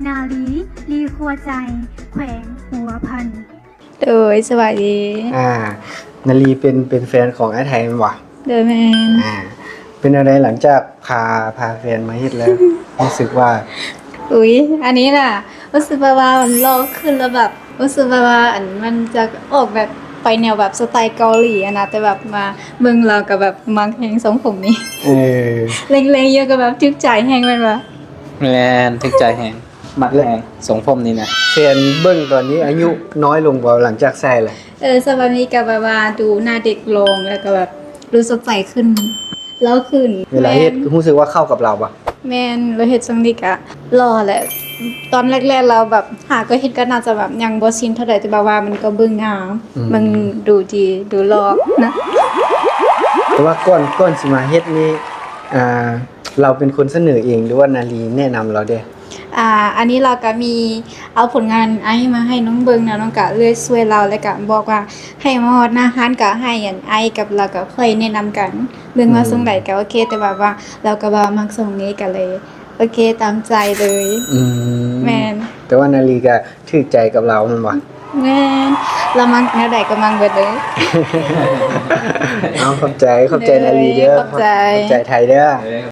ນາລີ ລີຄົວໄຊ ແຂວງຫົວພັນ. ໂດຍ ສະບາຍດີ. ອ່າ ນາລີເປັນ ເປັນແຟນຂອງອ້າຍໄທແມ່ນບໍ່? ໂດຍ ແມ່ນ. ອ່າ ເປັນແນວໃດຫຼັງຈາກພາ ພາແຟນມາເຮັດແລ້ວ ຮູ້ສຶກວ່າ? ອຸ້ຍ ອັນນີ້ນະ ຮູ້ສຶກແບບວ່າມັນຫຼໍ່ຂຶ້ນ ແລ້ວແບບ ຮູ້ສຶກແບບວ່າ ອັນ ມັນຈະອອກແບບໄປແນວແບບສະໄຕເກົາຫຼີຫັ້ນນະ ແຕ່ແບບມາເບິ່ງແລ້ວກໍແບບມັກແຮງຊົງຜົມນີ້. ເອີ ເລັງໆຢູ່ກໍແບບຖືກໃຈແຮງແມ່ນບໍ່? ແມ່ນ ຖືກໃຈແຮງ ມັກແຮງຊົງຜົມນີ້ນະ. ແຟນເບິ່ງຕອນນີ້ອາຍຸນ້ອຍລົງບໍ່ ຫຼັງຈາກໃສ່ລະ? ເອີ ສຳລັບນີ້ກໍແບບວ່າດູໜ້າເດັກລົງ ແລ້ວກໍແບບດູສົດໃສຂຶ້ນ ຫຼໍ່ຂຶ້ນ. ເວລາເຮັດ ແມ່ນ ຮູ້ສຶກວ່າເຂົ້າກັບລາວບໍ່? ແມ່ນ ລາວເຮັດຊ່ວງນີ້ກະຫຼໍ່ແຫຼະ. ຕອນແລກໆລາວແບບຫາກໍເຮັດກໍໜ້າຈະແບບຍັງບໍ່ຊິນເທົ່າໃດ ແຕ່ແບບວ່າມັນກໍເບິ່ງງາມ ອືມ ມັນດູດີ ດູຫຼໍ່ນະ. ແຕ່ວ່າກ່ອນ ກ່ອນຊິມາເຮັດນີ້ ອ່າ ລາວເປັນຄົນສະເໜີເອງ ຫຼືວ່ານາລີແນະນຳລາວເດ? ອ່າ ອັນນີ້ລາວກະມີເອົາຜົນງານອ້າຍມາໃຫ້ນ້ອງເບິ່ງນະ ນ້ອງກະເລືອກຊ່ວຍລາວ ແລ້ວກະບອກວ່າໃຫ້ມາຮອດໜ້າຮ້ານກະໃຫ້ອັນອ້າຍກັບລາວກະຄ່ອຍແນະນຳກັນ ເບິ່ງວ່າ ອືມ ຊົງໃດກະໂອເຄ ແຕ່ແບບວ່າລາວກະວ່າມັກຊົງນີ້ກະເລີຍໂອເຄຕາມໃຈເລີຍ. ອືມ ແມ່ນ. ແຕ່ວ່ານາລີກະຖືກໃຈກັບລາວແມ່ນບໍ່? ແມ່ນ ລາວມັກແນວໃດກະມັກເບິດເລີຍ. ເອົາ ຂອບໃຈ ຂອບໃຈນາລີເດີ ຂອບໃຈ ຂອບໃຈໄທເດີ.